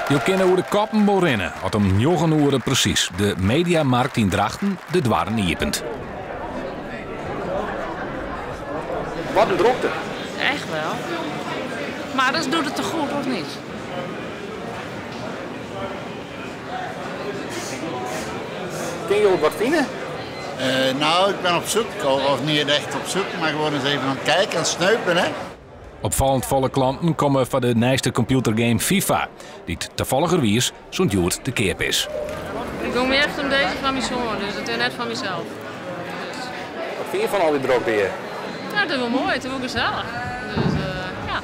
Jo kinne oer de koppen wol rinne at om njoggen oere presys de Mediamarkt yn Drachten de doarren iepent. Wat in drokte. Echt wel. Maar dat doet het te goed, of niet? Kinne jo wat fine? Nou, ik ben op zoek, of niet echt op zoek, maar gewoon eens even aan het kijken en sneupen, hè. Opfallend folle klanten komme foar de nijste kompjûtergame FIFA, dy't tafalligerwiis sûnt hjoed te keap is. Ik gong echt om deze fan myn soan, dus it is net fan mysels. Dus. Wat fine je fan al dy drokte hjir? Ja, it is wol moai, it is wol gesellich. Dus ja.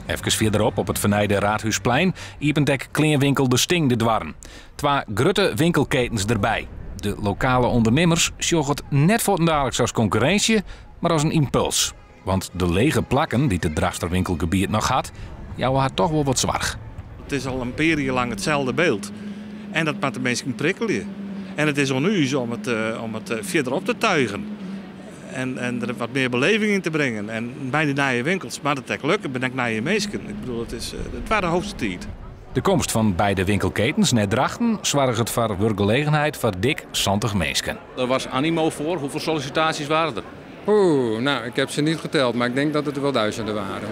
Efkes fierderop op it fernijde Raadhúsplein iepent ek kleanwinkel De Sting de doarren. Twa grutte winkelketens derby. De lokale ûndernimmers sjogge it net fuortendaliks as konkurrinsje, mar as in ympuls. Want de lege plakken dy't it Drachtster winkelgebiet noch hat, jouwe har toch wol wat soarch. It is al in pear jier lang itselde byld en dat moat de minsken prikkelje. En it is oan ús om it, om it fierder op te tuigen en, en der wat mear beleving yn te bringen. En by dy nije winkels moat it ek lukke, binne ek nije minsken. Ik bedoel, it is de twadde hoogste tiid. De komst fan beide winkelketens nei Drachten soarget foar wurkgelegenheid foar dik 70 minsken. Der was animo foar. Hoefolle sollisitaasjes waarden der? Oeh, nou, ik heb ze niet geteld, maar ik denk dat het er wel duizenden waren.